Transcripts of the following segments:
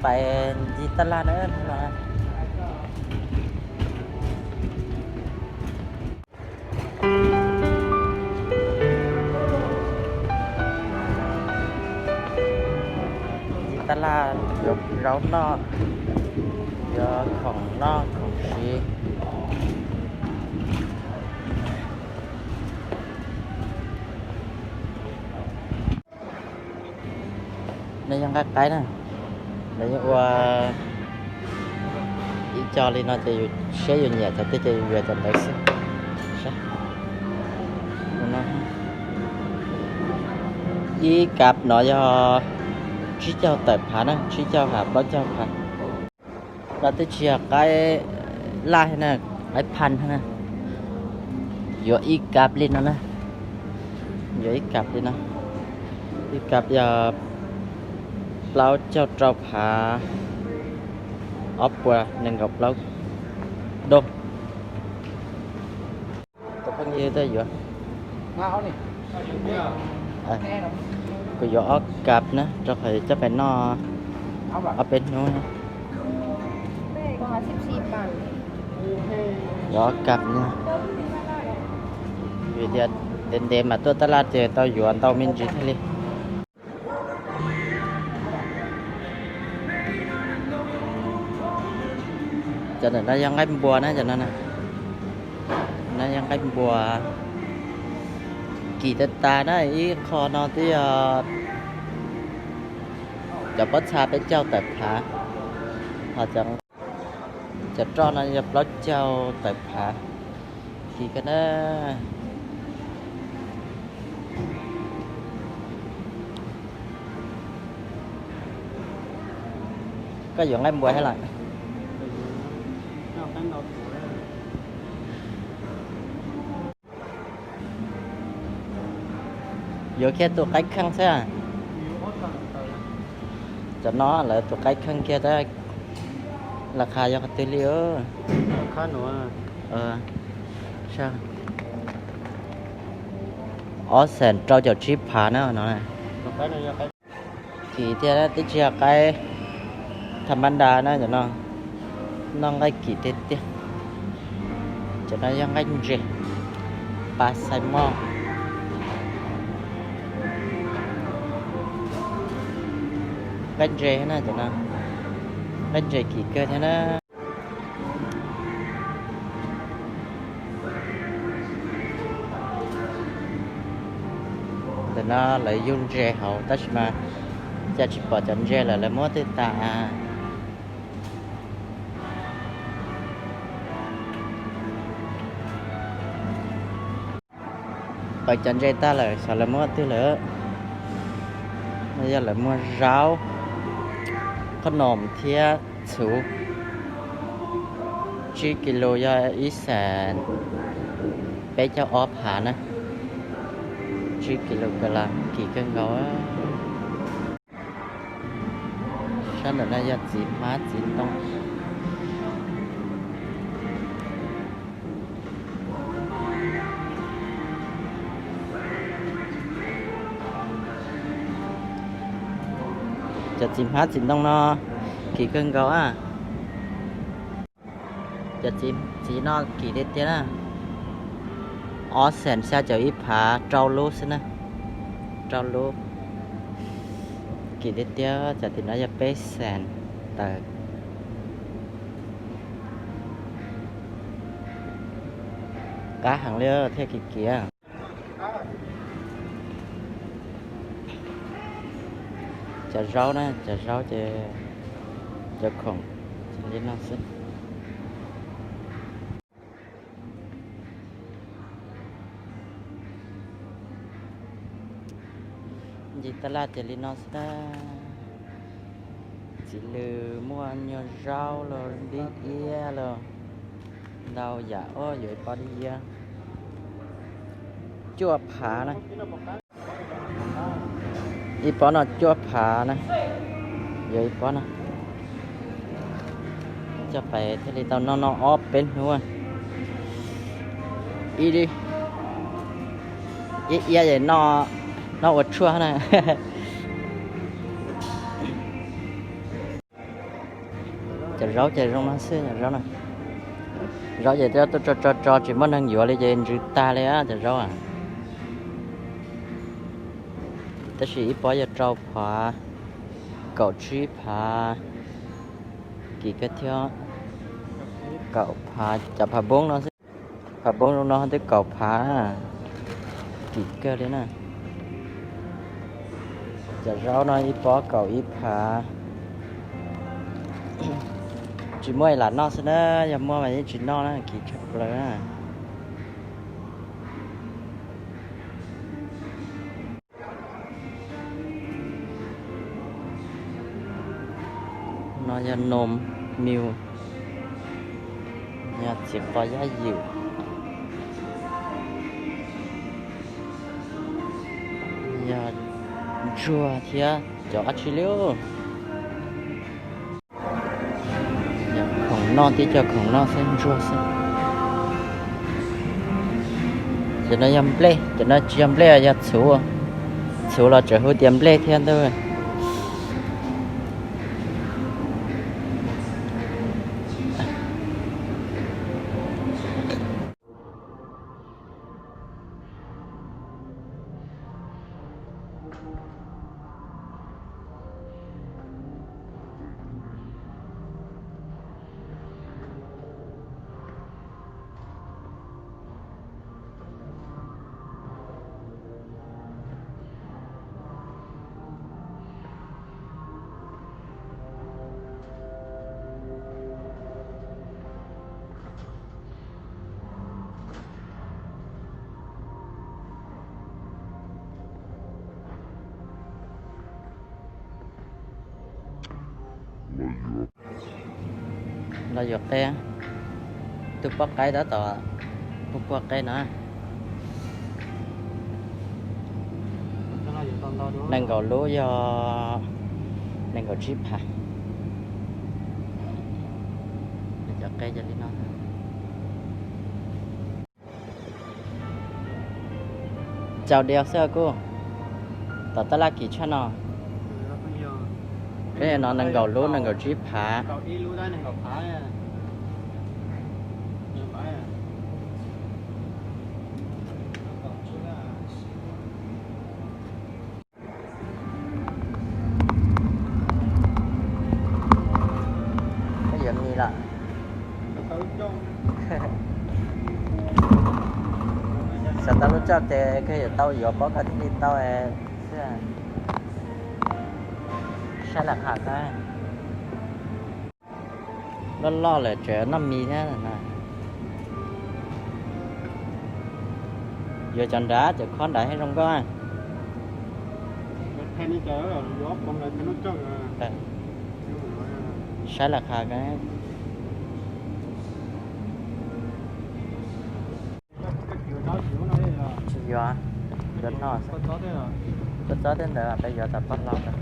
Pais ncig tab laj na no. Ncig tab laj yuav zaub noj, yuav khoom noj khoom siv. No yog nqaij qaib na, lawv yeej ua ib co li no ces yus siab yus nyiam cov twg ces yus yuav cov ntawd xwb. Ib kab no yog tsib caug tawm phav na, tsib caug phav plaub caug phav. No twb tsis yog qaib laj na, qaib phan na. Yuav ib kab li no na, yuav ib kab li no, ib kab yog plaub caug rau phav, ob puas nees nkaum plaub doo. Tus phooj ywg tuaj yuav, kuv yuav ob kab na, rau qhov coj pais noj ob peb hnub. Yuav ob kab na, vim tias ntev ntev mas tuaj tab laj ces tau yuav ntau me ntsis thiaj li. Cov ntawm no yog nqaij npua na, cov no na, no yog nqaij npua. Kim tag tas na, ib qho no twb yog cov pob txha peb caug tawm phav, ho cov roj no yog plaub caug tawm phav. Kim kawg na. Koj yuav nqaij npua thiab los? Yuav kiag tus qaib kheej xwb. Cov no lawv tus qaib kheej kiag tab, las khas yog qhov twg li? Ob xees rau caum tsib phav na no. Kim tiag, twb tsis yog qaib tham ma da na cov no, noj nqaij kim tiag tiag. Cov no yog nqaij ntses, pas xais moj. Nqaij ntses na cov no, nqaij ntses kim kawg thiab na. Ntawm no lawv yug ntses hauv tab sis mas cas tsis pom cov ntses lawm, lawv muab twg tas. Pom cov ntses tag lawm xyov lawv muab twg lawm. No yog lawv muag zaub, qhob noom thiab txhuv. Tsib kis lus yog ib xees peb caug ob phav na. Tsib kis lus kas las kim kawg nkaus. Sab ntawm no yog txiv hmab txiv ntoo. Cov txiv hmab txiv ntoo no kim kawg nkaus a. Cov txiv no kim tiag tiag na. Ob xees xya caum ib phav rau lub xwb na. Rau lub. Kim tiag tiag, cov tim no yog peb xees tawm. Qab heev li thiaj kim kiag. Cov zaub na, cov zaub ces cov khoom li no xwb. Ncig tab laj ces li no xwb na. Txiv lws muaj nyuag zaub los dib iab los ntau yam, yuav ib pob dib iab cuaj phav na. Ib pob no cuaj phav na, yuav ib pob no. Coj pais thiaj li tau noj noj ob peb hnub. Ib, ib iab es noj ua tshuaj na. Cov zaub ces zoo no xwb, cov zaub no. Zaub ces tuaj tso tso tso tsis muaj neeg yuav li ces ntsws tag li cov zaub. Tab sis ib pob yog rau phav, kaum tsib phav, kim kawg thiab. Kaum phav, cov phav npoob no xwb. Phav npoob zoo no twb kaum phav, kim kawg li na. Cov zaub no ib pob kaum ib phav. Tsis muaj lam noj xwb na, yog muaj mas yeej tsis noj na, kim tshaj plaws na. No yog nom miu, yog txiv qos yaj ywm, yog ntsuag thiab cov dab tsi li. Khoom noj tib co khoom noj xwb, ntsuag xwb. Cov no yog nplej, cov no tsis yog nplej, yog txhuv. Txhuv los tseem hu tias nplej thiab ntag. Los yuav qe, tus poj qaib tab tom puag puag qe no. Nees nkaum lub yog nees nkaum tsib phav. Cov qe yog li no. Cau diav xwb kuj, tom tab laj kim tshaj no. Peb no nees nkaum lub nees nkaum tsib phav. Koj yuav mis lawm. Xav tau lub coj tes koj yuav tau yuav pob koj thiaj li tau xwb. Saib lam qham koj. Loj loj lawm tseem noj mis thiab na. Yuav cov nrad, cov khob nrad thiaj zoo nkauj. Saib lam qham koj. Tsis yuav, yuav no xwb. Kua txob tej ntawd peb yuav tas poj hlau ntawd.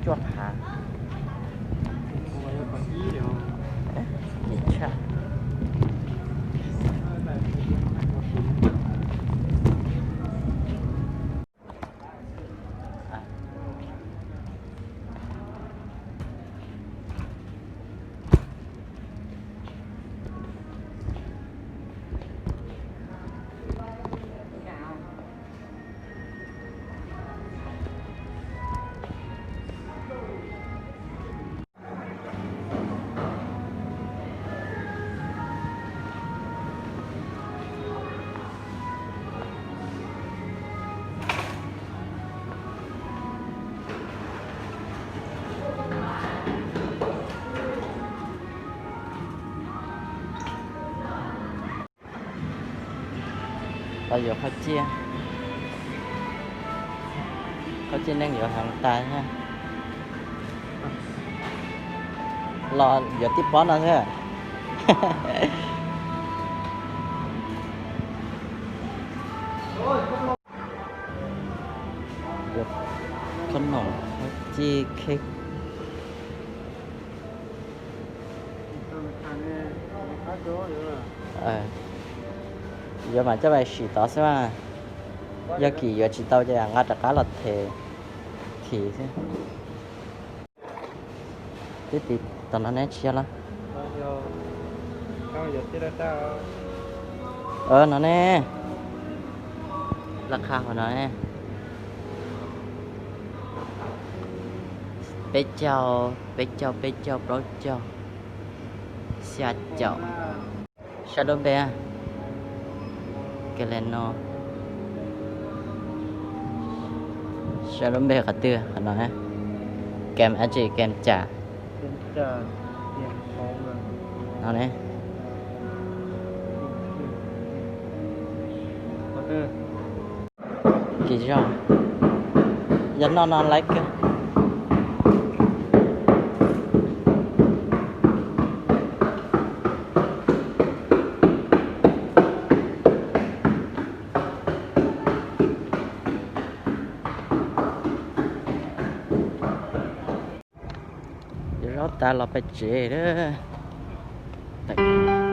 Cuaj phav. Kim tshaj. Los yuav qhov ciaj, qhov ciaj neeg yuav heev tas thiab. Los yuav tib pob no thiab. Yuav khob noom, qhov ciaj, kheb. Yuav mas coj mus sim tod xwb mas. Yog kim yuav tsis tau ces nqa rov qab los them thim xwb. Twb tiv tom no ne, tsis yog los? No ne, laj qha hauv no ne. Peb caug, peb caug, peb caug, plaub caug, xya caum. Sab lub npe, Keleno. Sab lub npe qhov twg qhov no? Kem dab tsi? Kem cas? No ne. Kim zog, yog noj no laiv kawg. Yuav zaub tas los pem tsev lawm.